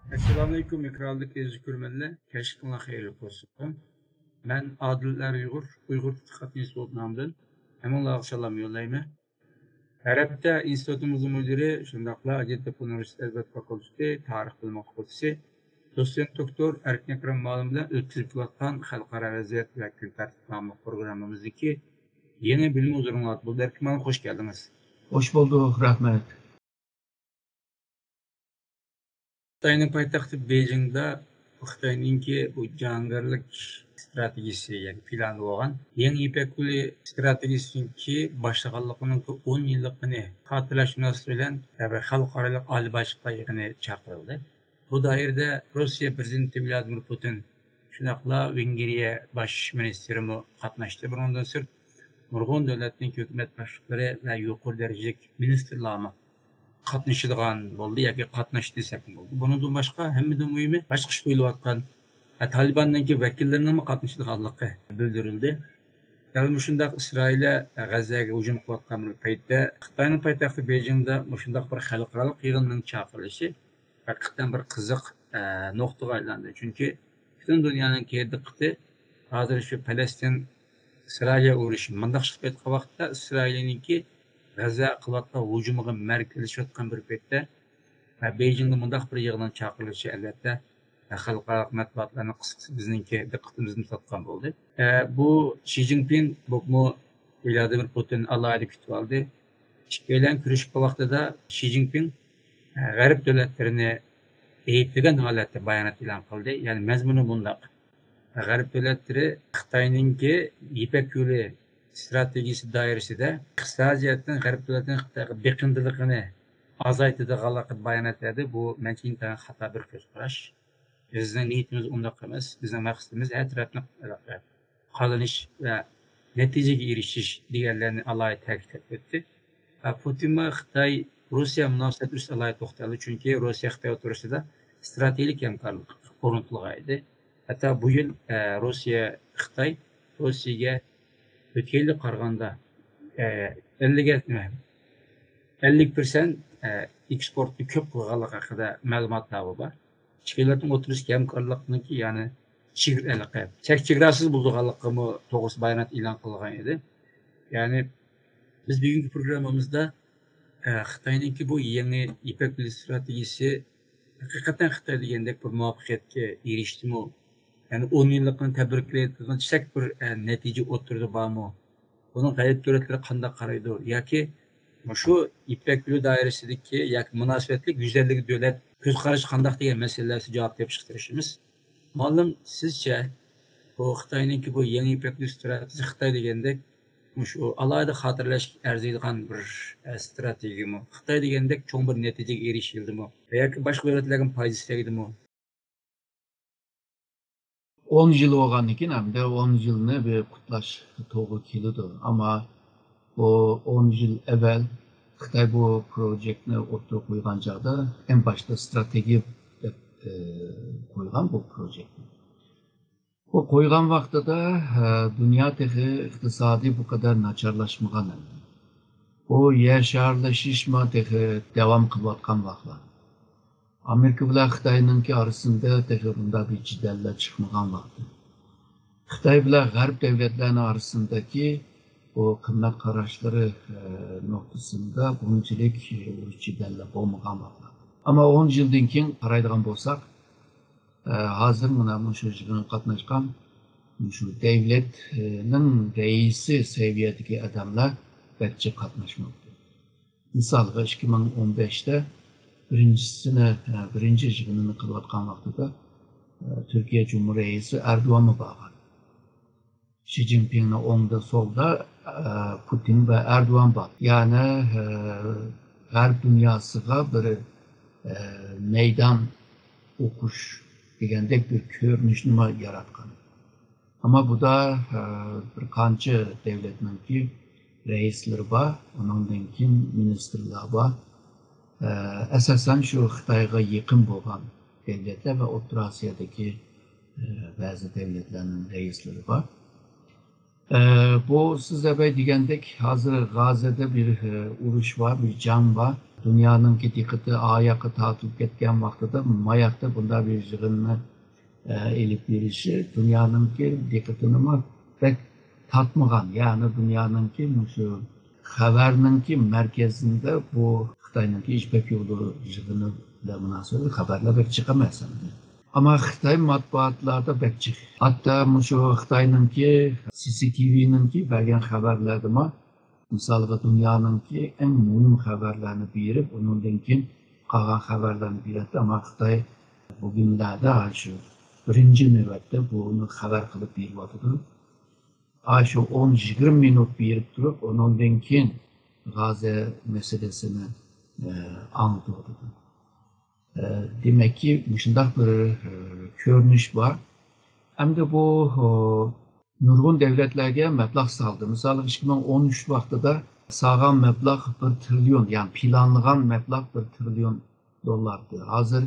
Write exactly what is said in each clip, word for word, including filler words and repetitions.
ئەسسالامۇئەلەيكۇم، ئېكرانلىق ئەزىز كۆرۈرمەنلەر، كەچلىكىڭلار خەيرلىك بولسۇن. مەن ئادىل ئەر ئۇيغۇر، ئۇيغۇر تەتقىقات ئىنستىتۇتى نامىدىن ھەممىڭلارغا سالام يوللايمەن. ھەر ھەپتە ئىنستىتۇتىمىزنىڭ مۇدىرى، شۇنداقلا ھاجەتتېپە ئۇنىۋېرسىتېتى ئەدەبىيات فاكۇلتېتى تارىخ بۆلۈمى ئوقۇتقۇچىسى، دوتسېنت دوكتور ئەركىن ئەكرەم مۇئەللىم بىلەن ئۆتكۈزۈپ كېلىۋاتقان خەلقئارا ۋەزىيەت ۋە كۈن تەرتىپ ناملىق پروگراممىمىزدىكى يېڭى بۆلۈمى ھۇزۇرۇڭلاردا بولدى. ئەركىن مۇئەللىم، خوش كەلدىڭىز. خوش بولدۇق، رەھمەت. خىتاينىڭ پايتەختى بېيجىڭدا خىتاينىڭكى بۇ جاھانگەرلىك ئىستراتېگىيىسى، يەنى پىلانى بولغان يېڭى يىپەك يولى ئىستراتېگىيىسىنىڭكى باشلىغانلىقىنىڭكى ئون يىللىقىنى خاتىرىلەش مۇناسىۋىتى بىلەن خەلقئارالىق ئالىي باشلىقلار يىغىنى چاقىرىلدى. بۇ دائىرىدە روسىيە پىرېزىدېنتى ۋلادىمىر پۇتىن، شۇنداقلا ۋېنگرىيە باش مىنىستىرىمۇ قاتناشتى. بۇنىڭدىن سىرت، نۇرغۇن دۆلەتنىڭ ھۆكۈمەت باشلىقلىرى ۋە يۇقىرى دەرىجىلىك مىنىستىرلارمۇ قاتنىشىدىغان بولدى ياكى قاتناشتى دېسەكمۇ بولىدۇ. بۇنىڭدىن باشقا، ھەممىدىن مۇھىمى، باشقا ئىش قويۇلۇۋاتقان، ھە، تالىباننىڭكى ۋەكىللىرىنىڭمۇ قاتنىشىدىغانلىقى بىلدۈرۈلدى. دەل مۇشۇنداق ئىسرائىلىيە غەززەگە ھۇجۇم قىلىۋاتقان بىر پەيتتە، خىتاينىڭ پايتەختى بېيجىڭدا مۇشۇنداق بىر خەلقئارالىق يىغىننىڭ چاقىرىلىشى ھەقىقەتەن بىر قىزىق، ئە، نۇقتىغا ئايلاندى. چۈنكى پۈتۈن دۇنيانىڭ دىققىتى ھازىر شۇ پەلەستىن ئىسرائىلىيە ئۇرۇشى. مۇنداق چىقىپ كەتكەن ۋاقىتتا، ئىسرائىلىيەنىڭكى غەززە قىلىۋاتقان ھۇجۇمىغا مەركەزلىشىۋاتقان بىر پەيتتە، ۋە بېيجىڭدا مۇنداق بىر يىغىننىڭ چاقىرىلىشى، ئەلۋەتتە، خەلقئارا مەتبۇئاتلارنىڭ قىسقىسى بىزنىڭكى دىققىتىمىزنى تارتقان بولدى. ئە، بۇ شى جىنپىڭ بولۇپمۇ ۋلادىمىر پۇتىن ئالاھىدە كۈتۈۋالدى. ئىككىيلەن كۆرۈشۈپ ۋاقتىدا شى جىنپىڭ، ئە، غەرب دۆلەتلىرىنى ئەيىبلىگەن ھالەتتە بايانات ئېلان قىلدى. يەنى مەزمۇنى مۇنداق: غەرب دۆلەتلىرى خىتاينىڭكى يىپەك يولى ئىستراتېگىيىسى دائىرىسىدە ئىقتىسادىي جەھەتتىن غەرب دۆلەتلىرىنىڭ خىتايغا بېقىندىلىقىنى ئازايتىدىغانلىقىدا بايانات بەردى. بۇ مەنچە ئىنتايىن خاتا بىر كۆز قاراش. بىزنىڭ نىيىتىمىز ئۇنداق ئەمەس. بىزنىڭ مەقسىتىمىز ھەر تەرەپنى قازىنىش ۋە نەتىجىگە ئېرىشىش دېگەنلەرنى ئالاھىدە تەكىتلەپ ئۆتتى. ۋە پۇتىنمۇ خىتاي، روسىيە مۇناسىۋەت ئۈستىدە ئالاھىدە توختالدى، چۈنكى روسىيە خىتاي ئوتتۇرىسىدا ئىستراتېگىيەلىك ھەمكارلىق ئورنىتىلغان ئىدى. ھەتتا بۇ يىل، ئە، روسىيە، خىتاي روسىيەگە ئۆتكەن يىلغا قارىغاندا، ئە، ئەللىك، نېمە، ئەللىك پىرسەنت، ئە، ئېكسپورتنى كۆپ قىلغانلىقى ھەققىدە مەلۇماتلار بار. ئىككى دۆلەتنىڭ ئوتتۇرىسىدىكى ھەمكارلىقنىڭكى، يەنى چېگرا، چەك چېگراسىز بولىدىغانلىقىمۇ توغرىسىدا بايانات ئېلان قىلغان ئىدى. يەنى بىز بۈگۈنكى پروگراممىمىزدا، ئە، خىتاينىڭكى بۇ يېڭى يىپەك يولى ئىستراتېگىيىسى ھەقىقەتەن خىتاي دېگەندەك بىر مۇۋەپپەقىيەتكە ئېرىشتىمۇ؟ يەنى ئون يىللىقنى تەبرىكلەيدىغان چۈشلۈك بىر، ئە، نەتىجە ئوتتۇرىدا بارمۇ؟ بۇنىڭ غەرب دۆلەتلىرى قانداق قارايدۇ؟ ياكى مۇشۇ يىپەك يولى دائىرىسىدىكى ياكى مۇناسىۋەتلىك يۈز ئەللىك دۆلەت كۆز قارىشى قانداق دېگەن مەسىلىلەر ئۈستىدە جاۋاب تېپىشقا تىرىشىمىز. مۇئەللىم، سىزچە بۇ خىتاينىڭكى بۇ يېڭى يىپەك يولى ئىستراتېگىيىسى خىتاي دېگەندەك مۇشۇ ئالاھىدە خاتىرىلەشكە ئەرزىيدىغان بىر، ئە، ئىستراتېگىيەمۇ؟ خىتاي دېگەندەك چوڭ بىر نەتىجىگە ئېرىشىلدىمۇ؟ ۋە ياكى باشقا دۆلەتلەرگىمۇ پايدىسى تەگدىمۇ؟ ئون يىل بولغاندىن كېيىن، ھەمدە ئون يىلنى بىر قۇتلاش توغرا كېلىدۇ. ئەمما بۇ ئون يىل ئەۋۋەل خىتاي بۇ پروژېكتنى ئوتتۇرىغا قويغان چاغدا، ئەڭ باشتا ئىستراتېگىيە دەپ، ئە، قويغان بۇ پروژېكتنى. بۇ قويغان ۋاقتىدا، ئە، دۇنيا تېخى ئىقتىسادى بۇ قەدەر ناچارلاشمىغان ئىدى. بۇ يەر شارلىشىشمۇ تېخى داۋام قىلىۋاتقان ۋاقىتلار. ئامېرىكا بىلەن خىتاينىڭكى ئارىسىدا تېخى بۇنداق بىر جېدەللەر چىقمىغان ۋاقتى. خىتاي بىلەن غەرب دۆلەتلەرنىڭ ئارىسىدىكى بۇ قىممەت قاراشلىرى، ئە، نۇقتىسىدا بۇنچىلىك، ئە، ئۇرۇش جېدەللەر بولمىغان ۋاقىت. ئەمما ئون يىلدىن كېيىن قارايدىغان بولساق، ئە، ھازىر مانا مۇشۇ يىغىنغا قاتناشقان مۇشۇ دۆلەتنىڭ رەئىسى سەۋىيەدىكى ئادەملەر بەك جىق قاتناشماپتۇ. مىسالغا، ئىككى مىڭ ئون بەشتە بىرىنچىسىنى، بىرىنچى يىغىنىنى قىلىۋاتقان ۋاقتىدا، تۈركىيە جۇمھۇر رەئىسى ئەردوغانمۇ بارغان. شى جىنپىڭنىڭ ئوڭدا، سولدا، پۇتىن ۋە ئەردوغان بار. يەنى، غەرب دۇنياسىغا بىر، مەيدان ئوقۇش دېگەندەك بىر كۆرۈنۈشنىمۇ ياراتقان. ئەمما بۇدا، ئە، بىر قانچە دۆلەتنىڭكى رەئىسلىرى بار، ئۇنىڭدىن كېيىن مىنىستىرلار بار. ئە، ئاساسەن شۇ خىتايغا يېقىن بولغان دۆلەتلەر ۋە ئوتتۇرا ئاسىيادىكى، ئە، بەزى دۆلەتلەرنىڭ رەئىسلىرى بار. ئە، بۇ سىز ئەبەي دېگەندەك، ھازىر غازەدە بىر، ئە، ئۇرۇش بار، بىر جەڭ بار. دۇنيانىڭكى دىققىتى ئاياققا تارتىلىپ كەتكەن ۋاقتىدا، ماياقتا بۇنداق بىر يىغىننى، ئە، ئېلىپ بېرىشى دۇنيانىڭكى دىققىتىنىمۇ بەك تارتمىغان. يەنى دۇنيانىڭكى مۇشۇ خەۋەرنىڭكى مەركەزىندە بۇ خىتاينىڭكى يىپەك يولى يىغىنى بىلەن مۇناسىۋەتلىك خەۋەرلەر بەك جىق ئەمەس ئەمدى. ئەمما خىتاي مەتبۇئاتلاردا بەك جىق. ھەتتا مۇشۇ خىتاينىڭكى سىسىتىۋىنىڭكى بەرگەن خەۋەرلەردىمۇ، مىسالغا، دۇنيانىڭكى ئەڭ مۇھىم خەۋەرلەرنى بېرىپ، ئۇنىڭدىن كېيىن قالغان خەۋەرلەرنى بېرەتتى. ئەمما خىتاي بۈگۈنلەردە شۇ بىرىنچى نۆۋەتتە بۇنى خەۋەر قىلىپ بېرىۋاتىدۇ. ئاشۇ ئون يىگىرمە مىنۇت بېرىپ تۇرۇپ، ئۇنىڭدىن كېيىن غازە مەسىلىسىنى، ئە، ئاڭلىتىۋاتىدۇ. ئە، دېمەككى، مۇشۇنداق بىر، ئە، كۆرۈنۈش بار. ئەمدى بۇ، ئۇ، نۇرغۇن دەۋلەتلەرگە مەبلەغ سالدى. مىسالغا، ئىككى مىڭ ئون ئۈچ ۋاقتىدا سالغان مەبلەغ بىر تىرىليون، يەنى پىلانلىغان مەبلەغ بىر تىرىليون دوللار ئىدى. ھازىر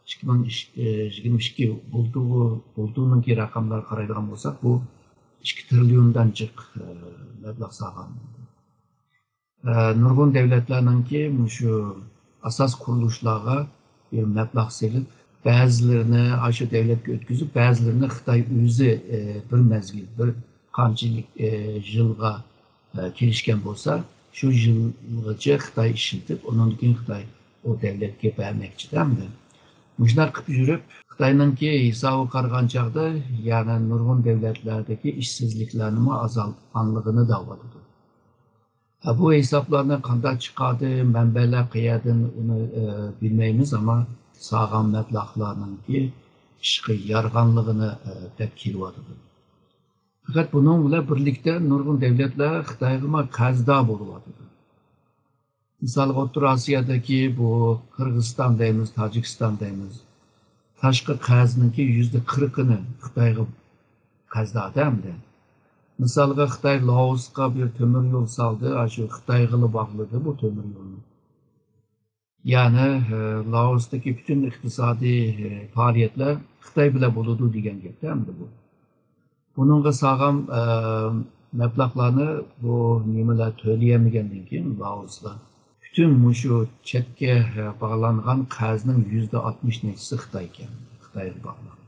ئىككى مىڭ يىگىرمە ئىككى بۇلتۇرغۇ-، بۇلتۇرنىڭكى رەقەملەرگە قارايدىغان بولساق، بۇ ئىككى تىرىليوندىن جىق، ئە، مەبلەغ سالغان. ئە، نۇرغۇن دەۋلەتلەرنىڭكى مۇشۇ ئاساس قۇرۇلۇشلارغا بىر مەبلەغ سېلىپ، بەزىلىرىنى ئاشۇ دەۋلەتكە ئۆتكۈزۈپ، بەزىلىرىنى خىتاي ئۆزى، ئە، بىر مەزگىل، بىر قانچىلىك، ئە، يىلغا، ئە، كېلىشكەن بولسا، شۇ يىلغىچە خىتاي ئىشلىتىپ، ئۇنىڭدىن كېيىن خىتاي ئۇ دەۋلەتكە بەرمەكچىدە ئەمدى. مۇشۇنداق قىلىپ يۈرۈپ، خىتاينىڭكى ھېسابىغا قارىغان چاغدا، يەنى نۇرغۇن دەۋلەتلەردىكى ئىشسىزلىكلەرنىمۇ ئازالتقانلىقىنى دەۋاتىدۇ. ھە، بۇ ھېسابلارنى قانداق چىقاردى، مەنبەلەر قەيەردىن، ئۇنى، ئە، بىلمەيمىز، ئەمما سالغان مەبلەغلەرنىڭكى ئىشقا يارىغانلىقىنى، ئە، دەپ كېلىۋاتىدۇ. پەقەت بۇنىڭ بىلەن بىرلىكتە نۇرغۇن دەۋلەتلەر خىتايغىمۇ قەرزدار بولۇۋاتىدۇ. مىسالغا، ئوتتۇرا ئاسىيادىكى بۇ قىرغىزىستان دەيمىز، تاجىكىستان دەيمىز، تاشقى قەرزنىڭكى يۈزدە قىرىقىنى خىتايغا قەرزدار ئەمدى. مىسالغا، خىتاي لائوسقا بىر تۆمۈر يول سالدى، ئاشۇ خىتايغىلا باغلىدى بۇ تۆمۈر يولنى. يەنى، ئە، لائوستىكى پۈتۈن ئىقتىسادىي، ئە، پائالىيەتلەر خىتاي بىلەن بولىدۇ دېگەن گەپتە ئەمدى بۇ. بۇنىڭغا سالغان، ئە، مەبلەغلەرنى بۇ نېمىلەر تۆلىيەلمىگەندىن كېيىن، لائوسلار پۈتۈن مۇشۇ چەتكە، ئە، باغلانغان قەرزنىڭ يۈزدە ئاتمىش نەچچىسى خىتاي ئىكەن، خىتايغا باغلانغان.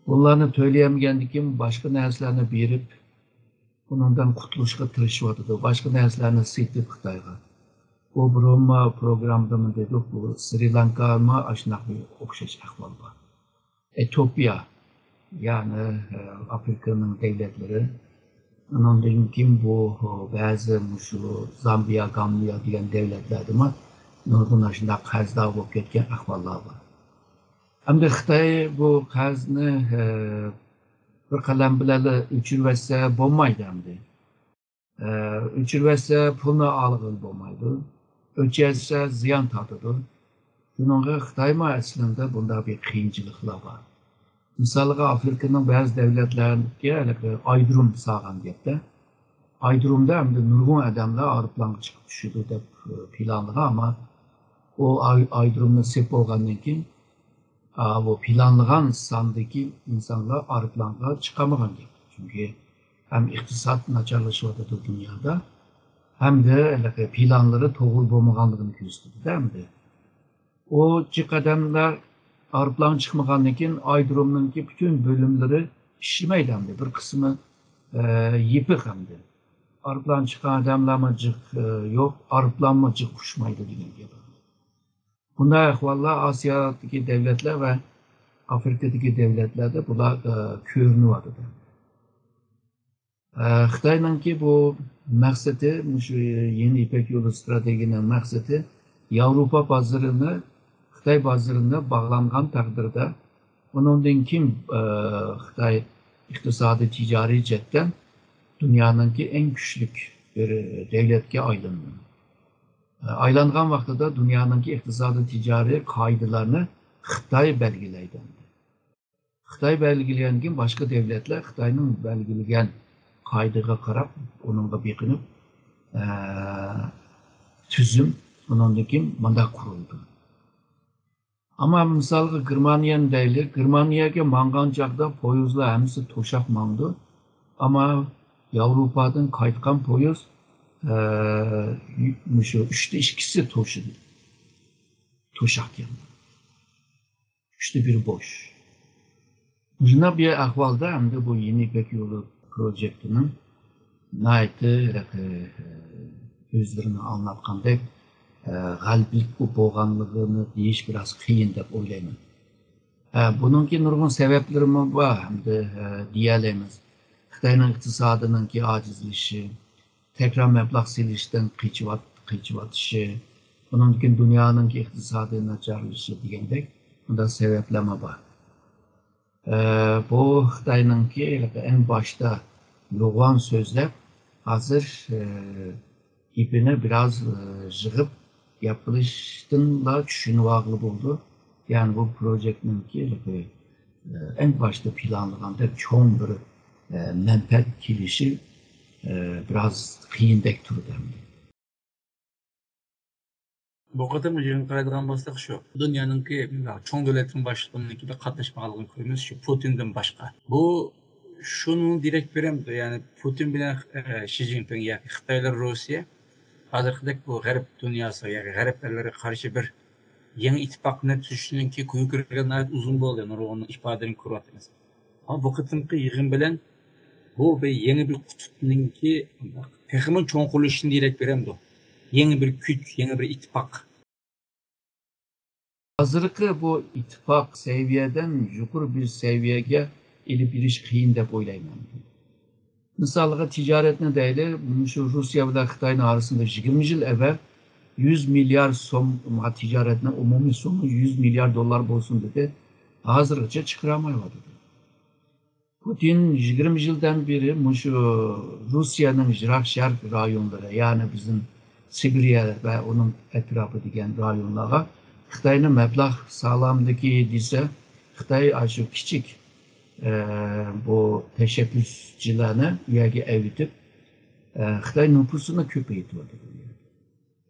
بۇلارنى تۆلىيەلمىگەندىن كېيىن باشقا نەرسىلەرنى بېرىپ، بۇنىڭدىن قۇتۇلۇشقا تىرىشىۋاتىدۇ. باشقا نەرسىلەرنى سېتىپ خىتايغا. بۇ بۇرۇنما پروگراممىدىمۇ دېدۇق، بۇ سرى لانكامۇ ئاشۇنداق بىر ئوخشاش ئەھۋال بار. ئېتىوپىيە، يەنى، ئە، ئافرىكىنىڭ دەۋلەتلىرى. ئۇنىڭدىن كېيىن بۇ، بەزى مۇشۇ زامبىيا، گامبىيا دېگەن دەۋلەتلەردىمۇ نۇرغۇن ئاشۇنداق قەرزدار بولۇپ كەتكەن ئەھۋاللار بار. ئەمدى خىتاي بۇ قەرزنى، ئە، بىر قەلەم بىلەنلا ئۆچۈرۈۋەتسە بولمايدۇ ئەمدى. ئە، ئۆچۈرۈۋەتسە پۇلنى ئالغىلى بولمايدۇ. ئۆچۈرسە زىيان تارتىدۇ. شۇنىڭغا خىتايمۇ ئەسلىندە بۇنداق بىر قىيىنچىلىقلار بار. مىسالغا، ئافرىكىنىڭ بەزى دەۋلەتلەرگە ھېلىقى ئايرودروم سالغان گەپتە. ئايرودرومدا ئەمدى نۇرغۇن ئادەملەر ئايروپىلانغا چىقىپ چۈشىدۇ دەپ، ئە، پىلانلىغان، ئەمما ئۇ ئاي-، ئايرودرومنى سېلىپ بولغاندىن كېيىن، ئا، بۇ پىلانلىغان ساندىكى ئىنسانلار ئايروپىلانغا چىقالمىغان گەپ. چۈنكى ھەم ئىقتىساد ناچارلىشىۋاتىدۇ دۇنيادا، ھەمدە ھېلىقى پىلانلىرى توغرا بولمىغانلىقىنى كۆرسىتىدۇ ئەمدى. ئۇ جىق ئادەملەر ئايروپىلانغا چىقمىغاندىن كېيىن ئايرودرومنىڭكى پۈتۈن بۆلۈملىرى ئىشلىمەيدۇ ئەمدى. بىر قىسمى، ئە، يېپىق ئەمدى. ئايروپىلان چىققان ئادەملەرمۇ جىق، ئە، يوق، ئايروپىلانمۇ جىق ئۇچمايدۇ دېگەن گەپ. بۇنداق ئەھۋاللار ئاسىيادىكى دەۋلەتلەر ۋە ئافرىكىدىكى دەۋلەتلەردە بۇلار، ئە، كۆرۈنۈۋاتىدۇ. ئە، خىتاينىڭكى بۇ مەقسىتى، مۇشۇ يېڭى يىپەك يولى ئىستراتېگىيىنىڭ مەقسىتى ياۋروپا بازىرىنى، خىتاي بازىرىنى باغلانغان تەقدىردە، ئۇنىڭدىن كېيىن، ئە، خىتاي ئىقتىسادىي، تىجارىي جەھەتتىن دۇنيانىڭكى ئەڭ كۈچلۈك بىر دەۋلەتكە ئايلىنىدۇ. ئايلانغان ۋاقتىدا دۇنيانىڭكى ئىقتىسادىي تىجارىي قائىدىلەرنى خىتاي بەلگىلەيدۇ. خىتاي بەلگىلىگەندىن كېيىن باشقا دۆلەتلەر خىتاينىڭ بەلگىلىگەن قائىدىگە قاراپ، ئۇنىڭغا بېقىنىپ، ئە، تۈزۈم ئۇنىڭدىن كېيىن مۇنداق قۇرۇلىدۇ. ئەمما مىسالغا گېرمانىيەنى دەيلى. گېرمانىيەگە ماڭغان چاغدا پويىزلار ھەممىسى توشاپ ماڭىدۇ. ئەمما ياۋروپادىن قايتقان پويىز، ئە، مۇشۇ ئۈچتە ئىككىسى توشىدى. توشاق يەنى. ئۈچتە بىرى بوش. مۇشۇنداق بىر ئەھۋالدا ئەمدى بۇ يېڭى يىپەك يولى پروژېكتىنىڭ ناھايىتى، ئە، ئۆزلىرىنىڭ ئاڭلاتقاندەك، ئە، غەلىبىلىك بولغانلىقىنى دېيىش بىراز قىيىن دەپ ئويلايمەن. ئە، بۇنىڭكى نۇرغۇن سەۋەبلىرىمۇ بار، ئەمدى، ئە، دېيەلەيمىز. خىتاينىڭ ئىقتىسادىنىڭكى ئاجىزلىشىشى، تەكرار مەبلەغ سېلىشتىن قېچىۋات-، قېچىۋاتىشى، ئۇنىڭدىن كېيىن دۇنيانىڭكى ئىقتىسادى ناچارلىشىشى دېگەندەك مۇنداق سەۋەبلەرمۇ بار. ئە، بۇ خىتاينىڭكى ئەڭ باشتا يوغان سۆزلەپ، ھازىر، ئە، گېپىنى بىراز، ئە، يىغىپ گەپ قىلىشتىنلا چۈشىنىۋالغىلى بولىدۇ. يەنى بۇ پروژېكتنىڭكى، ئە، ئەڭ باشتا پىلانلىغاندەك چوڭ بىر، ئە، مەنپەئەت كېلىشى، ئە، بىراز قىيىندەك تۇرىدۇ ئەمدى. بۇ قېتىم يىغىنغا قارايدىغان بولساق شۇ. دۇنيانىڭكى مۇنداق چوڭ دۆلەتلىرىنىڭ باشلىقلىرىنىڭكى بىر قاتناشمىغانلىقىنى كۆرىمىز، شۇ پۇتىندىن باشقا. بۇ شۇنىڭ دېرەك بېرەمدۇ، يەنى پۇتىن بىلەن، ئە، شى جىنپىڭ ياكى خىتايلار روسىيە ھازىرقىدەك بۇ غەرب دۇنياسىغا ياكى غەرب ئەللىرىگە قارشى بىر يېڭى ئىتتىپاقنى تۈزۈشنىڭكى كۆيگۈرگەن ناھايىتى ئۇزۇن بولدى، نۇرغۇننىڭ ئىپادىلىرىنى كۆرۈۋاتىمىز. ئەمما بۇ قېتىمقى يىغىن بىلەن بۇ بىر يېڭى بىر قۇتۇپنىڭكى تېخىمۇ چوڭقۇرلىشىشىنى دېرەك بېرەمدۇ؟ يېڭى بىر كۈچ، يېڭى بىر ئىتتىپاق. ھازىرقى بۇ ئىتتىپاق سەۋىيەدىن يۇقىرى بىر سەۋىيەگە ئېلىپ بېرىش قىيىن دەپ ئويلايمەن. مىسالغا، تىجارەتنى دەيلى، مۇشۇ روسىيە بىلەن خىتاينىڭ ئارىسىدا يىگىرمە يىل ئەۋەل يۈز مىليار سوم تىجارەتنىڭ ئومۇمىي سوممىسى يۈز مىليار دوللار بولسۇن دېدى. ھازىرغىچە چىقىرالمايۋاتىدۇ. پۇتىن يىگىرمە يىلدىن بېرى مۇشۇ روسىيەنىڭ يىراق شەرق رايونلىرى، يەنى بىزنىڭ سىبىرىيە ۋە ئۇنىڭ ئەتراپى دېگەن رايونلارغا خىتاينى مەبلەغ سالامدىكى دېسە، خىتاي ئاشۇ كىچىك، ئە، بۇ تەشەببۇسچىلارنى ئۇ يەرگە ئەۋېتىپ، ئە، خىتاي نوپۇسىنى كۆپەيتىۋاتىدۇ.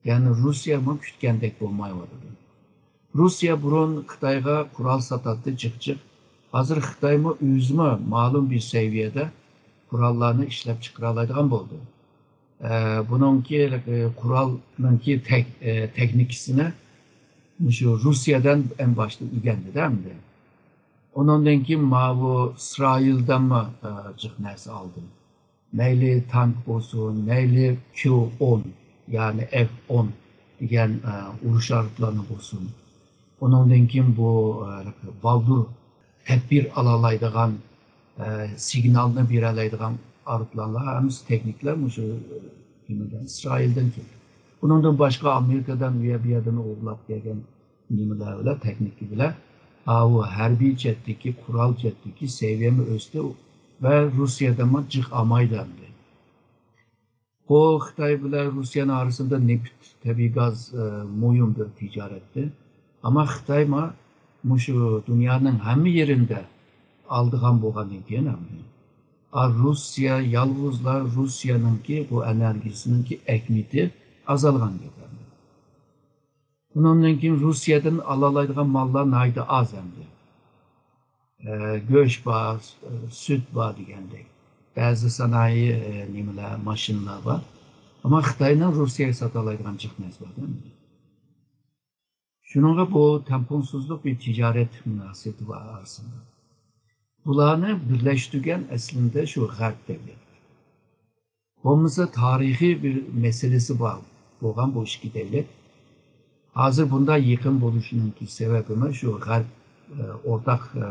يەنى روسىيەمۇ كۈتكەندەك بولمايۋاتىدۇ. روسىيە بۇرۇن خىتايغا قورال ساتاتتى جىق جىق. ھازىر خىتايمۇ ئۆزىمۇ مەلۇم بىر سەۋىيەدە قوراللارنى ئىشلەپ چىقىرالايدىغان بولدى. ئە، بۇنىڭكى، ئە، قورالنىڭكى تەك-، ئە، تېخنىكىسىنى مۇشۇ روسىيەدىن ئەڭ باشتا ئۆگەندى-دە ئەمدى. ئۇنىڭدىن كېيىن ماۋۇ ئىسرائىلدىنمۇ، ئە، جىق نەرسە ئالدى. مەيلى تانك بولسۇن، مەيلى كيۇ ئون، يەنى ئېف ئون دېگەن، ئە، ئۇرۇش ئايروپىلانى بولسۇن. ئۇنىڭدىن كېيىن بۇ، ئە، بالدۇر تەدبىر ئالالايدىغان، ئە، سىگنالنى بېرەلەيدىغان ئايروپىلانلار، ھەممىسى تېخنىكلار مۇشۇ، ئە، نېمىدىن، ئىسرائىلدىن كېلىدۇ. ئۇنىڭدىن باشقا ئامېرىكادىن ئۇ يەر بۇ يەردىن ئوغرىلاپ كەلگەن نېمىلەر بىلەن، تېخنىكا بىلەن، ئاۋۇ ھەربىي جەھەتتىكى، قورال جەھەتتىكى سەۋىيەمۇ ئۆستى ۋە روسىيەدىنمۇ جىق ئالمايدۇ ئەمدى. بۇ خىتاي بىلەن روسىيەنىڭ ئارىسىدا نېفىت، تەبىئىي گاز، ئە، مۇھىم بىر تىجارەتتى. ئەمما خىتايمۇ مۇشۇ دۇنيانىڭ ھەممە يېرىندە ئالىدىغان بولغاندىن كېيىن ئەمدى، ئا، روسىيە يالغۇزلا، روسىيەنىڭكى بۇ ئېنېرگىيىسىنىڭكى ئەھمىيىتى ئازالغان گەپ ئەمدى. ئۇنىڭدىن كېيىن روسىيەدىن ئالالايدىغان ماللار ناھايىتى ئاز ئەمدى. ئە، گۆش بار، ئە، سۈت بار دېگەندەك. بەزى سانائىي، ئە، نېمىلەر، ماشىنىلار بار. ئەمما خىتاينىڭ روسىيەگە ساتالايدىغان جىق نەرسە بار ئەمدى. شۇنىڭغا بۇ تەڭپۇڭسىزلىق بىر تىجارەت مۇناسىۋىتى بار ئارىسىدا. بۇلارنى بىرلەشتۈرگەن ئەسلىندە شۇ غەرب دەۋلەتلىرى. بولمىسا تارىخىي بىر مەسىلىسى بار بولغان بۇ ئىككى دەۋلەت. ھازىر بۇنداق يېقىن بولۇشىنىڭكى سەۋەبىمۇ شۇ غەرب، ئە، ئورتاق، ئە،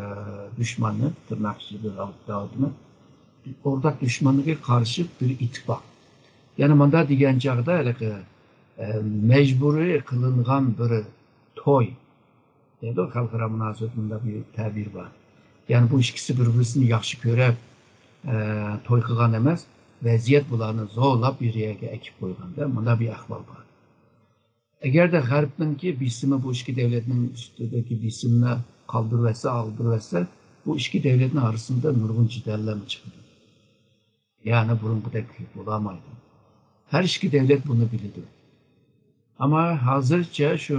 دۈشماننى، تىرناق ئىچىدە دەۋاتىمەن، ئورتاق دۈشمانغا قارشى بىر ئىتتىپاق. يەنى مۇنداق دېگەن چاغدا ھېلىقى، ئە، مەجبۇرىي قىلىنغان بىر توي دەيدۇ، خەلقئارا مۇناسىۋەت مۇنداق بىر تەبىر بار. يەنى بۇ ئىككىسى بىر-بىرسىنى ياخشى كۆرۈپ، ئە، توي قىلغان ئەمەس، ۋەزىيەت بۇلارنى زورلاپ بىر يەرگە ئەكىپ قويغاندا مۇنداق بىر ئەھۋال بار. ئەگەردە غەربنىڭكى بېسىمى بۇ ئىككى دەۋلەتنىڭ ئۈستىدىكى بېسىمنى قالدۇرۇۋەتسە، ئاغدۇرۇۋەتسە، بۇ ئىككى دەۋلەتنىڭ ئارىسىدا نۇرغۇن جېدەللەرمۇ چىقىدۇ. يەنى بۇرۇنقىدەك بولالمايدۇ. ھەر ئىككى دەۋلەت بۇنى بىلىدۇ. ئەمما ھازىرچە شۇ،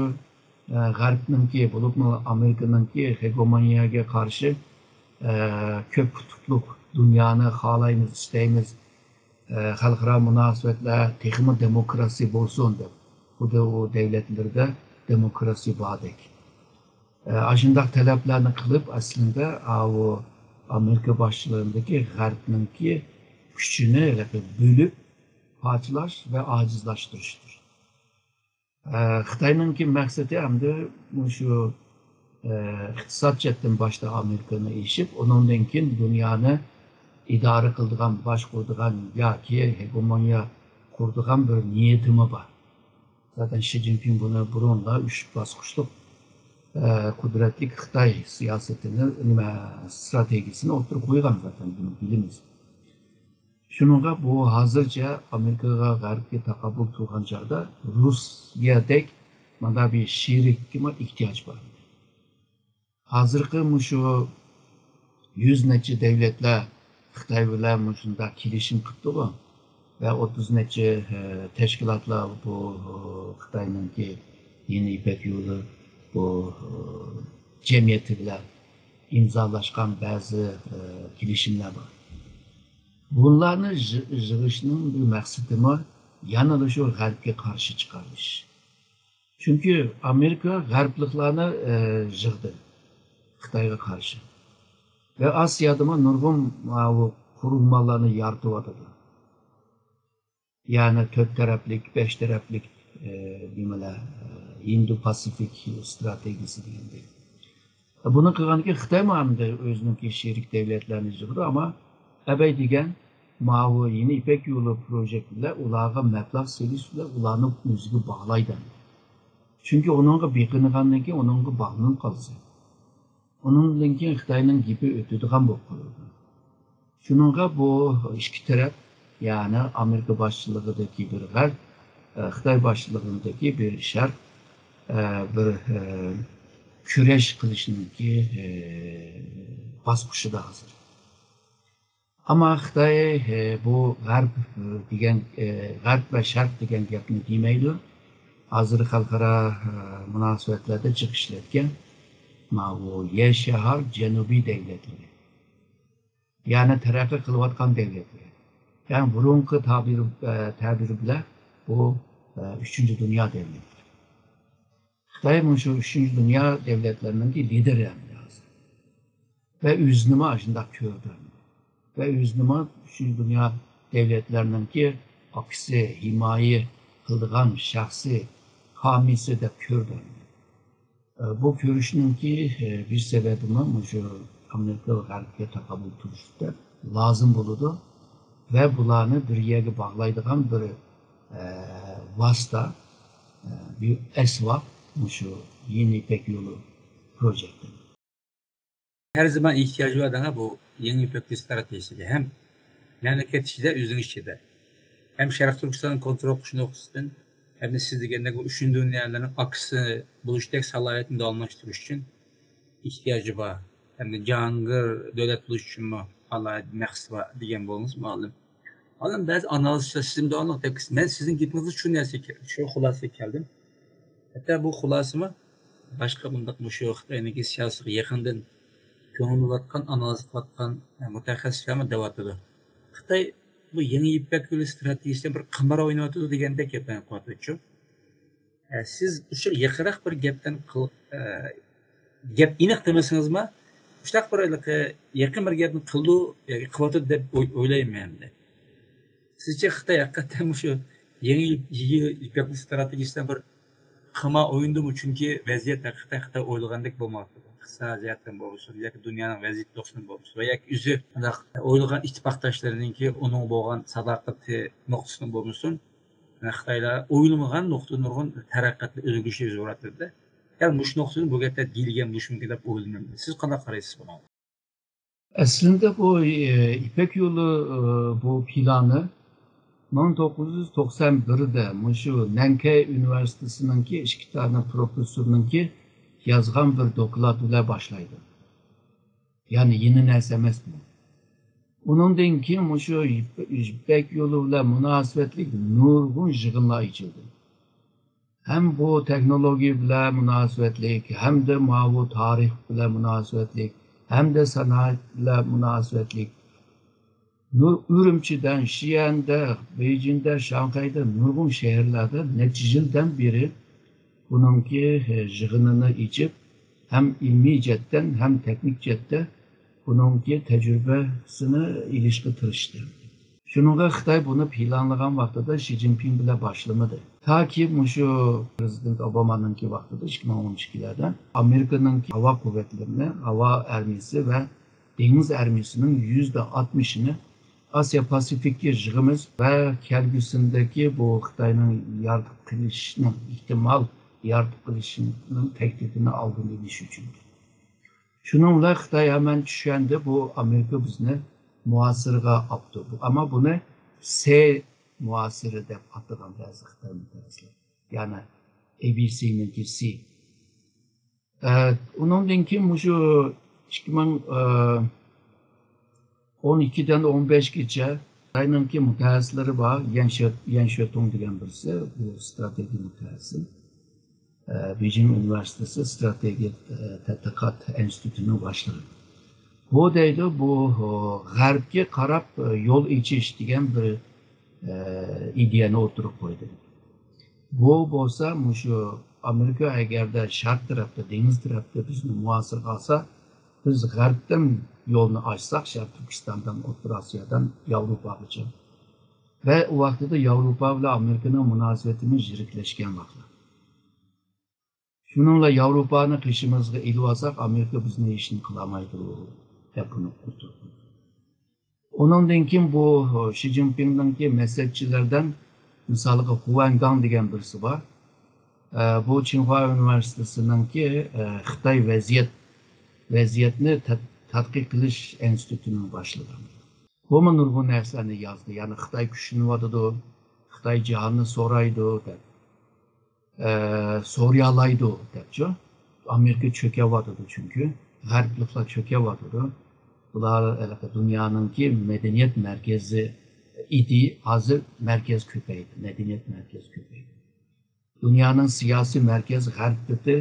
ئە، غەربنىڭكى، بولۇپمۇ ئامېرىكىنىڭكى خېگېمونىيەگە قارشى، ئە، كۆپ قۇتۇپلۇق دۇنيانى خالايمىز، ئىستەيمىز، ئە، خەلقئارا مۇناسىۋەتلەر تېخىمۇ دېموكراتىيە بولسۇن دەپ، خۇددى ئۇ دەۋلەتلىرىدە دېموكراتىيە باردەك. ئە، ئاشۇنداق تەلەپلەرنى قىلىپ، ئەسلىدە ئاۋۇ ئامېرىكا باشچىلىقىدىكى غەربنىڭكى كۈچىنى بۆلۈپ، پارچىلاش ۋە ئاجىزلاشتۇرۇشتۇر. ئە، خىتاينىڭكى مەقسىتى ئەمدى مۇشۇ، ئە، ئىقتىساد جەھەتتىن باشتا ئامېرىكىنى ئېشىپ، ئۇنىڭدىن كېيىن دۇنيانى ئىدارە قىلىدىغان، باشقۇرىدىغان ياكى ھېگېمونىيە قۇرىدىغان بىر نىيىتىمۇ بار. زاتەن شى جىنپىڭ بۇنى بۇرۇنلا ئۈچ باسقۇچلۇق، ئە، قۇدرەتلىك خىتاي سىياسىتىنى، نېمە، ستراتېگىيىسىنى ئوتتۇرىغا قويغان زاتەن، بۇنى بىلىمىز. شۇنىڭغا بۇ ھازىرچە ئامېرىكىغا، غەربكە تاقابىل تۇرغان چاغدا رۇسىيەدەك مانا بىر شېرىككىمۇ ئېھتىياج بار. ھازىرقى مۇشۇ يۈز نەچچە دەۋلەتلەر خىتاي بىلەن مۇشۇنداق كېلىشىم قىپتىغۇ ۋە ئوتتۇز نەچچە، ئە، تەشكىلاتلار بۇ، ئە، خىتاينىڭكى يېڭى يىپەك يولى بۇ، ئە، جەمئىيىتى بىلەن ئىمزالاشقان بەزى، ئە، كېلىشىملەر بار. بۇلارنى يىغ-، يىغىشنىڭ بىر مەقسىتىمۇ يەنىلا شۇ غەربكە قارشى چىقارىش. چۈنكى ئامېرىكا غەربلىكلارنى، ئە، يىغدى خىتايغا قارشى. ۋە ئاسىيادىمۇ نۇرغۇن ماۋۇ قۇرۇلمىلارنى يارىتىۋاتىدۇ. يەنى تۆت تەرەپلىك، بەش تەرەپلىك، ئە، نېمىلەر، ئە، ھىندى پاسىفىك ستراتېگىيىسى دېگەندەك. بۇنى قىلغاندىكىن خىتايمۇ ئەمدى ئۆزىنىڭكى شېرىك دەۋلەتلەرنى يىغىدۇ، ئەمما ئەبەي دېگەن ماۋۇ يېڭى يىپەك يولى پروژېكت بىلەن ئۇلارغا مەبلەغ سېلىش بىلەن ئۇلارنى ئۆزىگە باغلايدۇ. چۈنكى ئۇنىڭغا بېقىنغاندىن كېيىن ئۇنىڭغا باغلىنىپ قالىسەن. ئۇنىڭدىن كېيىن خىتاينىڭ گېپى ئۆتىدىغان بولۇپ قالىدۇ. شۇنىڭغا بۇ ئىككى تەرەپ، يەنى ئامېرىكا باشچىلىقىدىكى بىر غەرب، ئە، خىتاي باشچىلىقىدىكى بىر شەرق، ئە، بىر، ئە، كۈرەش قىلىشنىڭكى، ئە، باسقۇچىدا ھازىر. ئەمما خىتاي، ئە، بۇ غەرب، ئە، دېگەن، ئە، غەرب ۋە شەرق دېگەن گەپنى دېمەيدۇ. ھازىر خەلقئارا، ئە، مۇناسىۋەتلەردە جىق ئىشلەتكەن ماۋۇ يەر شار جەنۇبىي دەۋلەتلىرى. يەنى تەرەققىي قىلىۋاتقان دەۋلەتلەر. يەنى بۇرۇنقى تابىر، ئە، تەبىر بىلەن بۇ، ئە، ئۈچىنچى دۇنيا دەۋلەتلىرى. خىتاي مۇشۇ ئۈچىنچى دۇنيا دەۋلەتلىرىنىڭكى لىدېرى ئەمدى ھازىر. ۋە ئۆزىنىمۇ ئاشۇنداق كۆردى. ۋە ئۆزىنىمۇ ئۈچىنچى دۇنيا دەۋلەتلىرىنىڭكى ئاكىسى، ھىمايە قىلىدىغان شەخسى، ھامىيسى دەپ كۆردى. ئە، بۇ كۆرۈشنىڭكى، ئە، بىر سەۋەبىمۇ مۇشۇ ئامېرىكا غەربكە تاقابىل تۇرۇش دەپ لازىم بولىدۇ ۋە بۇلارنى بىر يەرگە باغلايدىغان بىر، ئە، ۋاسىتە، ئە، بىر ئەسۋاب مۇشۇ يېڭى يىپەك يولى پروژېكتى. ھەر زامان ئېھتىياجى بار دەڭە بۇ يېڭى يىپەك ستراتېگىيەسىگە ھەم مەملىكەت ئىچىدە، ئۆزىنىڭ ئىچىدە. ھەم شەرقىي تۈركىستاننى كونترول قىلىش نۇقتىسىدىن، ھەمدە سىز دېگەندەك ئۇ ئۈچىنچى دۇنيالارنىڭ ئاكىسى بولۇشتەك سالاھىيەتنى داۋاملاشتۇرۇش ئۈچۈن ئېھتىياجى بار. ھەمدە جاھانگىر دۆلەت بولۇش ئۈچۈنمۇ ئالاھىدە مەقسىتى بار دېگەن بولدىڭىز مۇئەللىم. مۇئەللىم، بەزى ئانالىزچىلار سىزمۇ داۋاملىق دەپ، مەن سىزنىڭ گېپىڭىزدە شۇ نەرسىگە كەل-، شۇ خۇلاسىگە كەلدىم. ھەتتا بۇ خۇلاسىمۇ باشقا بۇنداق مۇشۇ خىتاينىڭكى سىياسىتىگە يېقىندىن كۆڭۈل بۆلۈۋاتقان، ئانالىز قىلىۋاتقان، ئە، مۇتەخەسسىسلەرمۇ دەۋاتىدۇ. خىتاي بۇ يېڭى يىپەك يولى ستراتېگىيەسىدە بىر قىمار ئويناۋاتىدۇ دېگەندەك گەپلەرنى قىلىۋاتىدۇچۇ. ئە، سىز ئۇشۇ يېقىنراق بىر گەپتىن قىل-، ئە، گەپ ئېنىق دېمىسىڭىزمۇ، مۇشۇنداق بىر ھېلىقى يېقىن بىر گەپنى قىلىدۇ ياكى قىلىۋاتىدۇ دەپ ئوي-، ئويلايمەن ئەمدى. سىزچە خىتاي ھەقىقەتەن مۇشۇ يېڭى يىپ-، يېڭى يىپەك ستراتېگىيەسىدە بىر قىمار ئوينىدىمۇ؟ چۈنكى ۋەزىيەت ھەقىقەتەن خىتاي ئويلىغاندەك بولمايۋاتىدۇ. ئىقتىسادىي جەھەتتىن بولمىسۇن ياكى دۇنيانىڭ ۋەزىيىتى نۇقتىسىدىن بولمىسۇن ۋە ياكى ئۆزى ئانداق ئويلىغان ئىتتىپاقداشلىرىنىڭكى ئۇنىڭغا بولغان ساداقىتى نۇقتىسىدىن بولمىسۇن، خىتايلار ئويلىمىغان نۇقتىدىن نۇرغۇن تەرەققىياتلار، ئۆزگىرىشلەر يۈز بېرىۋاتىدۇ. دەل مۇشۇ نۇقتىدىن بۇ گەپلەر دېيىلگەن بولۇشى مۇمكىن دەپ ئويلىنىمەن. سىز قانداق قارايسىز بۇنىڭغا؟ ئەسلىدە بۇ، ئى، يىپەك يولى، ئى، بۇ پىلانى مىڭ توققۇز يۈز توقسان بىردە مۇشۇ نەنكەي ئۇنىۋېرسىتېتىنىڭكى ئىككى دانە پروفېسسورنىڭكى يازغان بىر دوكلاتى بىلەن باشلايدۇ. يەنى يېڭى نەرسە ئەمەس بۇ. ئۇنىڭدىن كېيىن مۇشۇ يىپ-، يىپەك يولى بىلەن مۇناسىۋەتلىك نۇرغۇن يىغىنلار ئېچىلدى. ھەم بۇ تېخنولوگىيە بىلەن مۇناسىۋەتلىك، ھەمدە ماۋۇ تارىخ بىلەن مۇناسىۋەتلىك، ھەمدە سانائەت بىلەن مۇناسىۋەتلىك نۇر-، ئۈرۈمچىدە، شىئەندە، بېيجىڭدە، شاڭخەيدە، نۇرغۇن شەھەرلەردە نەچچە يىلدىن بېرى بۇنىڭكى، ئە، يىغىنىنى ئېچىپ، ھەم ئىلمىي جەھەتتىن، ھەم تېخنىك جەھەتتە بۇنىڭكى تەجرىبىسىنى ئېلىشقا تىرىشتى. شۇنىڭغا خىتاي بۇنى پىلانلىغان ۋاقتىدا شى جىنپىڭ بىلەن باشلىمىدى. تاكى مۇشۇ پىرېزىدېنت ئوبامانىڭكى ۋاقتىدا، ئىككى مىڭ ئون ئىككىلەردە ئامېرىكىنىڭكى ھاۋا قۇۋۋەتلىرىنى، ھاۋا ئارمىيىسى ۋە دېڭىز ئارمىيىسىنىڭ يۈزدە ئاتمىشىنى ئاسىيا پاسىفىككە يىغىمىز ۋە كەلگۈسىدىكى بۇ خىتاينىڭ يارىتىپ قېلىشىنىڭ، ئېھتىمال يارىتىپ قېلىشىنىڭ تەھدىتىنى ئالدىنى ئېلىش ئۈچۈن. شۇنىڭ بىلەن خىتاي ھەمەن چۈشەندى، بۇ ئامېرىكا بىزنى مۇھاسىرىگە ئاپتۇ. ئەمما بۇنى سې مۇھاسىرە دەپ ئاتىغان بەزى خىتاي مۇتەخەسسىسلەر. يەنى ئەي بى سىنىڭكى سې. ئە، ئۇنىڭدىن كېيىن مۇشۇ ئىككى مىڭ ئون ئىككىدىن ئون بەشكىچە خىتاينىڭكى مۇتەخەسسىسلىرى بار. يەن شۆ-، يەن شۆتۇڭ دېگەن بىرسى، بۇ ئىستراتېگىيە مۇتەخەسسىسى. ئە، بېيجىڭ ئۇنىۋېرسىتېتى ئىستراتېگىيە، ئە، تەتقىقات ئىنستىتۇتىنىڭ باشلىقى. بۇ دەيدۇ، بۇ، ئۇ، غەربكە قاراپ، ئە، يول ئېچىش دېگەن بىر، ئە، ئىدىيەنى ئوتتۇرىغا قويدى. بۇ بولسا مۇشۇ ئامېرىكا ئەگەردە شەرق تەرەپتە، دېڭىز تەرەپتە بىزنى مۇھاسىرىگە ئالسا، بىز غەربتىن يولنى ئاچساق، شەرقىي تۈركىستاندىن، ئوتتۇرا ئاسىيادىن ياۋروپاغىچە. ۋە ئۇ ۋاقتىدا ياۋروپا بىلەن ئامېرىكىنىڭ مۇناسىۋىتىمۇ يىرىكلەشكەن ۋاقىت. شۇنىڭ بىلەن ياۋروپانى قېشىمىزغا ئېلىۋالساق، ئامېرىكا بىزنى ھېچنېمە قىلالمايدۇ، دەپ بۇنى ئوتتۇرىغا قويدى. ئۇنىڭدىن كېيىن بۇ شى جىنپىڭنىڭكى مەسلىھەتچىلەردىن، مىسالغا، خۇ ۋەنگاڭ دېگەن بىرسى بار. ئە، بۇ چىڭخۇا ئۇنىۋېرسىتېتىنىڭكى، ئە، خىتاي ۋەزىيەت، ۋەزىيەتنى تەت-، تەتقىق قىلىش ئىنستىتۇتىنىڭ باشلىقى. بۇمۇ نۇرغۇن نەرسىلەرنى يازدى. يەنى خىتاي كۈچلىنىۋاتىدۇ، خىتاي جاھاننى سورايدۇ دەپ. ئە، سورىيالايدۇ دەپچۇ. ئامېرىكا چۆكۈۋاتىدۇ چۈنكى. غەربلىكلەر چۆكۈۋاتىدۇ. بۇلار ھېلىقى دۇنيانىڭكى مەدەنىيەت مەركىزى ئىدى، ھازىر مەركەز كۆپەيدى، مەدەنىيەت مەركەزى كۆپەيدى. دۇنيانىڭ سىياسىي مەركەزى غەربتى،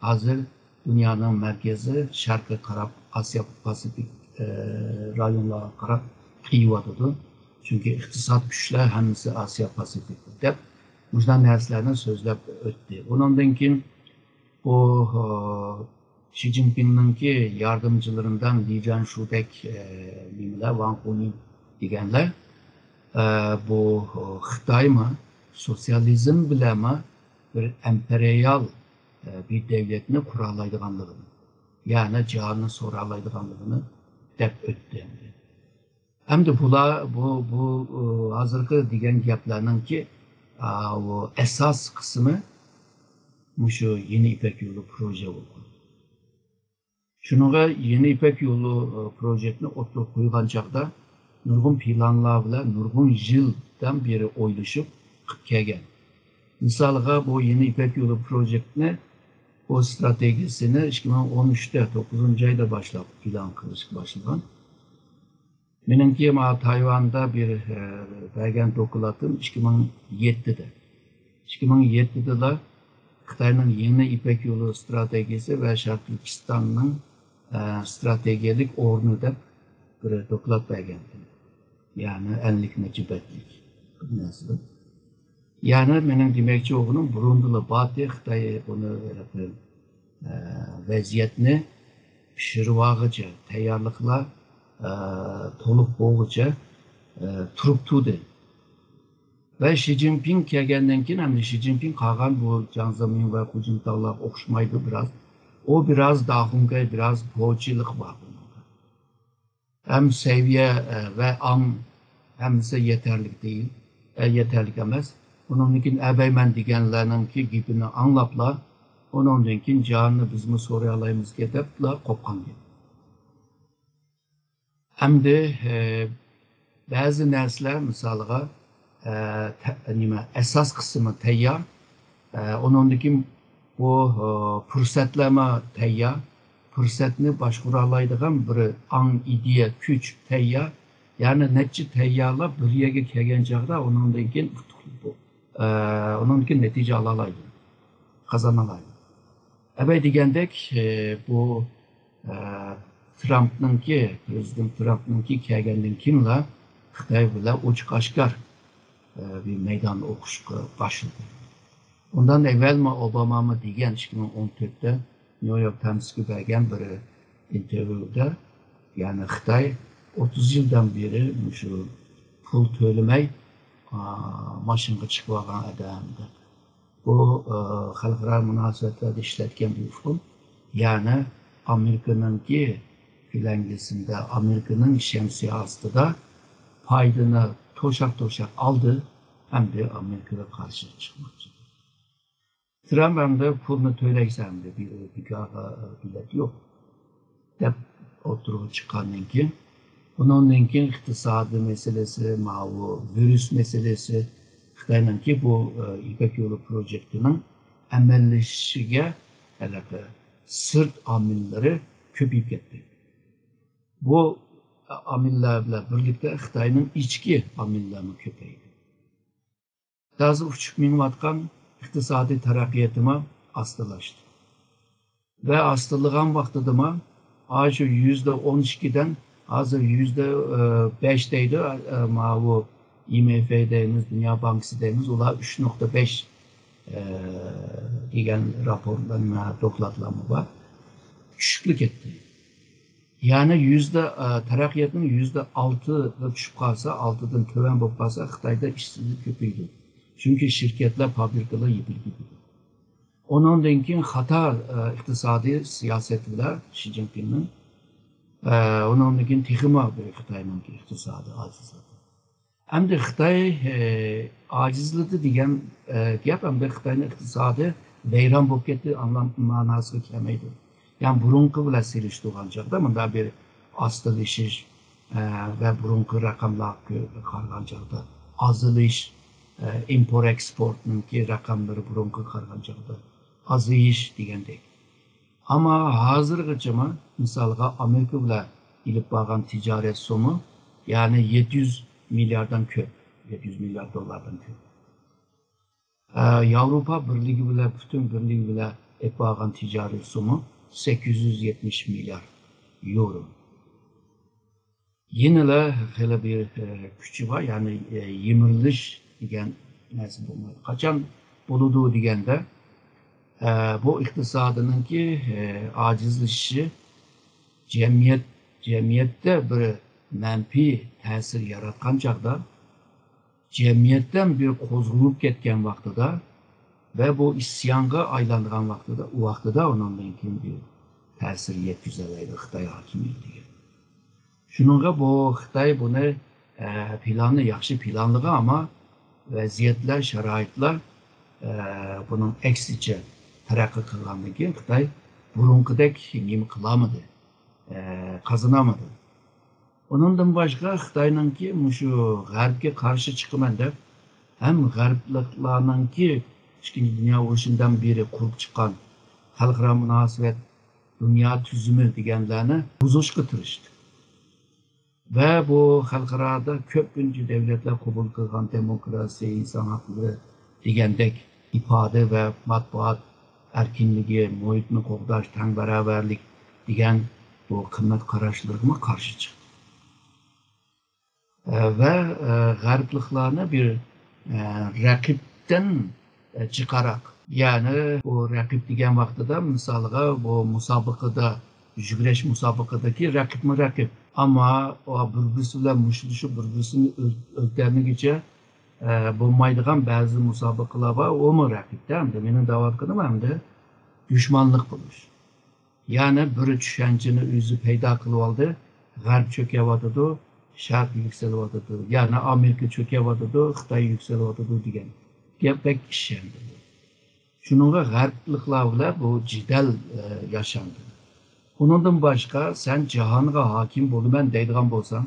ھازىر دۇنيانىڭ مەركىزى شەرققە قاراپ، ئاسىيا پاسىفىك، ئە، رايونلارغا قاراپ قېيىۋاتىدۇ. چۈنكى ئىقتىساد كۈچلەر ھەممىسى ئاسىيا پاسىفىكتا دەپ مۇشۇنداق نەرسىلەرنى سۆزلەپ ئۆتتى. ئۇنىڭدىن كېيىن بۇ، ئە، شى جىنپىڭنىڭكى ياردەمچىلىرىدىن لى جانشۇدەك، ئە، نېمىلەر، ۋاڭ خۇنىڭ دېگەنلەر، ئە، بۇ، ئە، خىتايمۇ سوتسىيالىزم بىلەنمۇ بىر ئىمپېرىيال، ئە، بىر دۆلەتنى قۇرالايدىغانلىقىنى، يەنى جاھاننى سورالايدىغانلىقىنى دەپ ئۆتتى ئەمدى. ئەمدى بۇلار، بۇ، بۇ، ئۇ، ھازىرقى دېگەن گەپلەرنىڭكى، ئا، ئۇ ئاساس قىسمى مۇشۇ يېڭى يىپەك يولى پروژە بولغان. شۇنىڭغا يېڭى يىپەك يولى، ئۇ، پروژېكتنى ئوتتۇرىغا قويغان چاغدا نۇرغۇن پىلانلار بىلەن نۇرغۇن يىلدىن بېرى ئويلىشىپ قىلىپ كەلگەن. مىسالغا، بۇ يېڭى يىپەك يولى پروژېكتنى، بۇ ئىستراتېگىيەسىنى ئىككى مىڭ ئون ئۈچتە، توققۇزىنچى ئايدا باشلاپ ئېلان قىلىشقا باشلىغان. مېنىڭكى مانا تايۋاندا بىر، ئە، بەرگەن دوكلاتىم ئىككى مىڭ يەتتىدە. ئىككى مىڭ يەتتىدىلا خىتاينىڭ يېڭى يىپەك يولى ئىستراتېگىيەسى ۋە شەرقىي تۈركىستاننىڭ، ئە، ئىستراتېگىيەلىك ئورنى دەپ بىر دوكلات بەرگەنتىم. يەنى ئەللىك نەچچە بەتلىك بىر نەرسىدە. يەنى مېنىڭ دېمەكچى بولغىنىم، بۇرۇندىلا باتى خىتاي بۇنى، ئە، ۋەزىيەتنى پىشۇرۇۋالغۇچە، تەييارلىقلار، ئە، تولۇق بولغۇچە، ئە، تۇرۇپ تۇردى. ۋە شى جىنپىڭ كەلگەندىن كېيىن، ئەمدى شى جىنپىڭ قالغان بۇ جياڭ زېمىن ۋە خۇ جىنتاۋلارغا ئوخشىمايدۇ بىراز. ئۇ بىراز داخۇڭگەي، بىراز پوچىلىق بار بۇنىڭدا. ھەم سەۋىيە، ئە، ۋە ئاڭ ھەممىسى يېتەرلىك دېيىل، ئە، يېتەرلىك ئەمەس. ئۇنىڭدىن كېيىن ئەبەيمەن دېگەنلەرنىڭكى گېپىنى ئاڭلاپلا، ئۇنىڭدىن كېيىن جاھاننى بىزمۇ سورىيالايمىزكەن دەپلا قوپقان گەپ. ئەمدى، ئە، بەزى نەرسىلەر، مىسالىغا، ئە، تە-، نېمە، ئاساس قىسمى تەييار، ئە، ئۇنىڭدىن كېيىن بۇ، ئە، پۇرسەتلەرمۇ تەييار، پۇرسەتنى باشقۇرالايدىغان بىر ئاڭ، ئىدىيە، كۈچ تەييار. يەنى نەچچە تەييارلار بىر يەرگە كەلگەن چاغدا ئۇنىڭدىن كېيىن ئۇتۇقلۇق بۇ، ئە، ئۇنىڭدىن كېيىن نەتىجە ئالالايدۇ، قازانالايدۇ. ئەبەي دېگەندەك، ئە، بۇ، ئە، ترامپنىڭكى، پىرېزىدېنت ترامپنىڭكى كەلگەندىن كېيىنلا خىتاي بىلەن ئوچۇق ئاشكار، ئە، بىر مەيدان ئوقۇشقا باشلىدى. ئۇندىن ئەۋۋەلمۇ ئوبامامۇ دېگەن ئىككى مىڭ ئون تۆتتە نيۇ يورك تايمسقا بەرگەن بىر ئىنتېرۋيۇدا، يەنى خىتاي ئوتتۇز يىلدىن بېرى مۇشۇ پۇل تۆلىمەي، ئا، ماشىنىغا چىقىۋالغان ئادەم دەپ. بۇ، ئا، خەلقئارا مۇناسىۋەتلەردە ئىشلەتكەن بىر ئۇقۇم. يەنى ئامېرىكىنىڭكى كۆلەڭگىسىندە، ئامېرىكىنىڭ شەمسىيە ئاستىدا پايدىنى توشاق-توشاق ئالدى، ئەمدى ئامېرىكىغا قارشى چىقماقچى. ترامپ ئەمدى پۇلنى تۆلەيسەن دېدى، بىكارغا بېلەت يوق دەپ ئوتتۇرىغا چىققاندىن كېيىن، ئۇنىڭدىن كېيىن ئىقتىسادىي مەسىلىسى، ماۋۇ ۋىرۇس مەسىلىسى، خىتاينىڭكى بۇ، ئە، يىپەك يولى پروژېكتىنىڭ ئەمەلىيلىشىشىگە ھېلىقى سىرت ئامىللىرى كۆپىيىپ كەتتى. بۇ ئامىللار بىلەن بىرلىكتە خىتاينىڭ ئىچكى ئامىللىرىمۇ كۆپەيدى. ھازىر ئۇچۇپ مېڭىۋاتقان ئىقتىسادىي تەرەققىياتىمۇ ئاستىلاشتى. ۋە ئاستىلىغان ۋاقتىدىمۇ، ئاشۇ يۈزدە ئون ئىككىدىن ھازىر يۈزدە بەش دەيدۇ، ئە، ماۋۇ ئاي ئېم ئېف دەيمىز، دۇنيا بانكىسى دەيمىز، ئۇلار ئۈچ نۇقتا بەش، ئە، دېگەن راپورتلار، دوكلاتلارمۇ بار. چۈشۈپلا كەتتى. يەنى يۈزدە، ئە، تەرەققىياتنىڭ يۈزدە ئالتىغا چۈشۈپ قالسا، ئالتىدىن تۆۋەن بولۇپ قالسا، خىتايدا ئىشسىزلىق كۆپىيىدۇ. چۈنكى شىركەتلەر، فابرىكىلار يېپىلىپ كېتىدۇ. ئۇنىڭدىن كېيىن خاتا، ئە، ئىقتىسادىي سىياسەت بىلەن شى جىنپىڭنىڭ، ئە، ئۇنىڭدىن كېيىن تېخىمۇ بىر خىتاينىڭكى ئىقتىسادى ئاجىزلىدى. ئەمدى خىتاي، ئە، ئاجىزلىدى دېگەن، ئە، گەپ ئەمدى خىتاينىڭ ئىقتىسادى ۋەيران بولۇپ كەتتى، ئاڭلام مەناسىغا كەلمەيدۇ. يەنى بۇرۇنقى بىلەن سېلىشتۇرغان چاغدا مۇنداق بىر ئاستىلىشىش، ئە، ۋە بۇرۇنقى رەقەملەرگە قارىغان چاغدا ئازىلىش، ئە، ئىمپورت ئېكسپورتنىڭكى رەقەملىرى بۇرۇنقىغا قارىغان چاغدا ئازىيىش دېگەندەك. ئەمما ھازىرغىچىمۇ، مىسالغا، ئامېرىكا بىلەن ئېلىپ بارغان تىجارەت سومى، يەنى يەتتە يۈز مىلياردتىن كۆپ، يەتتە يۈز مىليارد دوللاردىن كۆپ. ئە، ياۋروپا بىرلىكى بىلەن، پۈتۈن بىرلىكى بىلەن ئېلىپ بارغان تىجارەت سومى سەككىز يۈز يەتمىش مىليارد يورو. يەنىلا خېلى بىر، ئە، كۈچى بار، يەنى، ئە، يىمىرىلىش دېگەن نەرسە بولمايدۇ. قاچان بولىدۇ دېگەندە، ئە، بۇ ئىقتىسادىنىڭكى، ئە، ئاجىزلىشىشى جەمئىيەت، جەمئىيەتتە بىر مەنپىي تەسىر ياراتقان چاغدا، جەمئىيەتتىن بىر قوزغىلىپ كەتكەن ۋاقتىدا ۋە بۇ ئىسيانغا ئايلانغان ۋاقتىدا، ئۇ ۋاقتىدا ئۇنىڭدىن كېيىن بىر تەسىر يەتكۈزەلەيدۇ خىتاي ھاكىمىيىتىگە. شۇنىڭغا بۇ خىتاي بۇنى، ئە، پىلاننى ياخشى پىلانلىغان، ئەمما ۋەزىيەتلەر، شارائىتلار، ئە، بۇنىڭ ئەكسىچە تەرەققىي قىلغاندىن كېيىن خىتاي بۇرۇنقىدەك نېمە قىلالمىدى، ئە، قازىنالمىدى. ئۇنىڭدىن باشقا خىتاينىڭكى مۇشۇ غەربكە قارشى چىقىمەن دەپ، ھەم غەربلىكلارنىڭكى ئىككىنچى دۇنيا ئۇرۇشىدىن بېرى قۇرۇپ چىققان خەلقئارا مۇناسىۋەت، دۇنيا تۈزۈمى دېگەنلەرنى بۇزۇشقا تىرىشتى. ۋە بۇ خەلقئارادا كۆپىنچە دەۋلەتلەر قوبۇل قىلغان دېموكراسىيە، ئىنسان ھەقلىرى دېگەندەك ئىپادە ۋە مەتبۇئات ئەركىنلىكى، مۇھىتنى قوغداش، تەڭ باراۋەرلىك دېگەن بۇ قىممەت قاراشلىرىغىمۇ قارشى چىقتى. ئە، ۋە، ئە، غەربلىكلارنى بىر، ئە، رەقىبتىن، ئە، جىقراق. يەنى بۇ رەقىب دېگەن ۋاقتىدا، مىسالغا، بۇ مۇسابىقىدە، يۈگۈرۈش مۇسابىقىدىكى رەقىبمۇ رەقىب. ئەمما ئۇ بىر-بىرسى بىلەن مۇشتلىشىپ، بىر-بىرسىنى ئۆل-، ئۆلتۈرمىگۈچە، ئە، بولمايدىغان بەزى مۇسابىقىلەر بار، ئۇمۇ رەقىبتە. ئەمدى مېنىڭ دەۋاتقىنىم ئەمدى دۈشمانلىق بولۇش. يەنى بىر چۈشەنچىنى ئۆزى پەيدا قىلىۋالدى، غەرب چۆكۈۋاتىدۇ، شەرق يۈكسىلىۋاتىدۇ، يەنى ئامېرىكا چۆكۈۋاتىدۇ، خىتاي يۈكسىلىۋاتىدۇ دېگەن گەپ بەك ئىشەندى. شۇنىڭغا غەربلىكلەر بىلەن بۇ جېدەل، ئە، ياشاندى. ئۇنىڭدىن باشقا، سەن جاھانغا ھاكىم بولىمەن دەيدىغان بولساڭ،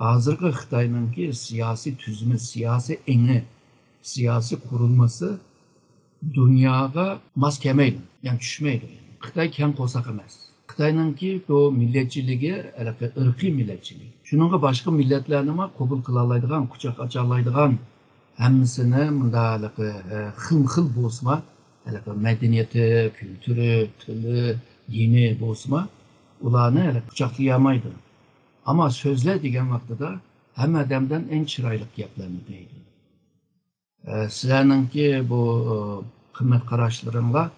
ھازىرقى خىتاينىڭكى سىياسىي تۈزۈمى، سىياسىي ئېڭى، سىياسىي قۇرۇلمىسى دۇنياغا ماس كەلمەيدۇ، يەنى چۈشمەيدۇ. خىتاي كەڭ قورساق ئەمەس. خىتاينىڭكى بۇ مىللەتچىلىكى ھېلىقى ئىرقىي مىللەتچىلىك. شۇنىڭغا باشقا مىللەتلەرنىمۇ قوبۇل قىلالايدىغان، قۇچاق ئاچالايدىغان، ھەممىسىنى مۇنداق ھېلىقى، ئە، خىلمۇ خىل بولسىمۇ، ھېلىقى مەدەنىيىتى، كۈلتۈرى، تىلى، دىنى بولسىمۇ، ئۇلارنى ھېلىقى قۇچاقلىيالمايدۇ. ئەمما سۆزلە دېگەن ۋاقتىدا ھەممە ئادەمدىن ئەڭ چىرايلىق گەپلەرنى دەيدۇ. ئە، سىلەرنىڭكى بۇ، ئە، قىممەت قاراشلىرىڭلار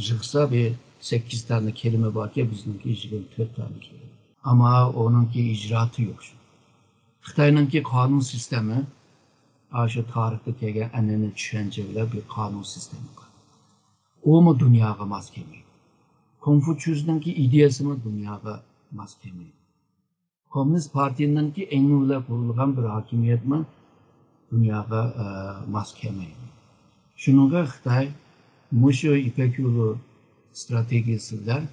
يىغسا بىر سەككىز دانە كەلىمە باركەن، بىزنىڭكى يىگىرمە تۆت دانە كەلىمە. ئەمما ئۇنىڭكى ئىجراتى يوق شۇ. خىتاينىڭكى قانۇن سىستېمى ئاشۇ تارىختا كەلگەن ئەنئەنە چۈشەنچە بىلەن بىر قانۇن سىستېما قىلغان. ئۇمۇ دۇنياغا ماس كەلمەيدۇ. كونفۇچيۇسنىڭكى ئىدىيەسىمۇ دۇنياغا ماس كەلمەيدۇ. كوممۇنىست پارتىيىنىڭكى ئېڭى بىلەن قۇرۇلغان بىر ھاكىمىيەتمۇ دۇنياغا، ئە، ماس كەلمەيدۇ. شۇنىڭغا خىتاي مۇشۇ يىپەك يولى ئىستراتېگىيىسى بىلەن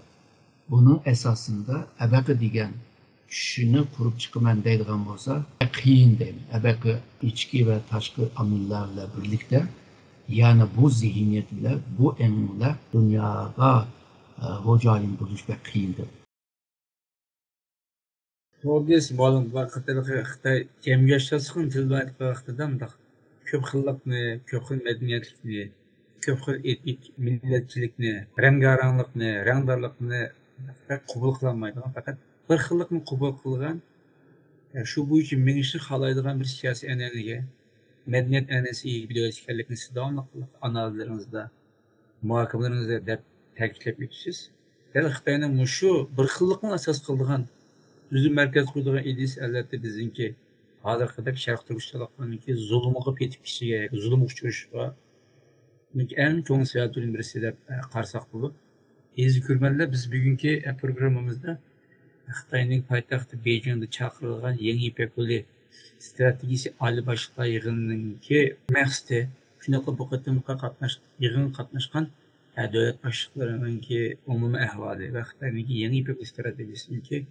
بۇنىڭ ئاساسىدا ئەبەقە دېگەن چۈشنى قۇرۇپ چىقىمەن دەيدىغان بولسا، قىيىن دەيمەن. ئەبەقە ئىچكى ۋە تاشقى ئامىللار بىلەن بىرلىكتە يەنە بۇ زېھنىيەت بىلەن، بۇ ئېڭ بىلەن دۇنياغا، ئە، خوجايىن بولۇش بەك قىيىن دەپ. توغرا دېيىسىز، مۇئەللىم. بۇ ھەقىقەتەن خىتاي جەمئىيەتشۇناسلىقنى تىلغا ئېلىپ بېرىۋاتقاندا مۇنداق كۆپ خىللىقنى، كۆپ خىل مەدەنىيەتلىكنى، كۆپ خىل ئېتنىك مىللەتچىلىكنى، رەڭگارەڭلىقنى، رەڭدارلىقنى بەك قوبۇل قىلالمايدىغان، پەقەت بىر خىللىقنى قوبۇل قىلغان، شۇ بويىچە مېڭىشنى خالايدىغان بىر سىياسىي ئەنئەنىگە، مەدەنىيەت ئەنئەنىسىگە ئىگە بىر دۆلەت ئىكەنلىكىنى سىز داۋاملىق ئانالىزلىرىڭىزدا، مۇھاكىمىلىرىڭىزدە دەپ تەكىتلەپ ئۆتىسىز. دەل خىتاينىڭ مۇشۇ بىر خىللىقنى ئاساس قىلىدىغان، ئۆزىنى مەركەز قىلىدىغان ئىدىيىسى، ئەلۋەتتە، بىزنىڭكى ھازىرقىدەك شەرقىي تۈركىستانلىقلارنىڭكى زۇلۇمغا پېتىپ كېتىشىگە، زۇلۇمغا ئۇچرىشىغا ئەڭ چوڭ سەۋەبلەرنىڭ بىرسى دەپ، ئە، قارىساق بولىدۇ. ئەزىز كۆرۈرمەنلەر، بىز بۈگۈنكى، ئە، پروگراممىمىزدا خىتاينىڭ پايتەختى بېيجىڭدا چاقىرىلغان يېڭى يىپەك يولى ئىستراتېگىيىسى ئالىي باشلىقلار يىغىنىنىڭكى مەقسىتى، شۇنداقلا بۇ قېتىمقى قاتناش-، يىغىنغا قاتناشقان، ئە، دۆلەت باشلىقلىرىنىڭكى ئومۇمىي ئەھۋالى ۋە خىتاينىڭكى يېڭى يىپەك يولى ئىستراتېگىيىسىنىڭكى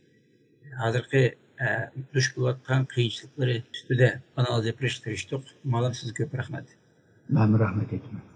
ھازىرقى، ئە، دۇچ كېلىۋاتقان قىيىنچىلىقلىرى ئۈستىدە ئانالىز ياپ بېرىشقا تىرىشتۇق. مۇئەللىم، سىزگە كۆپ رەھمەت. مەنمۇ رەھمەت ئېيتىمەن.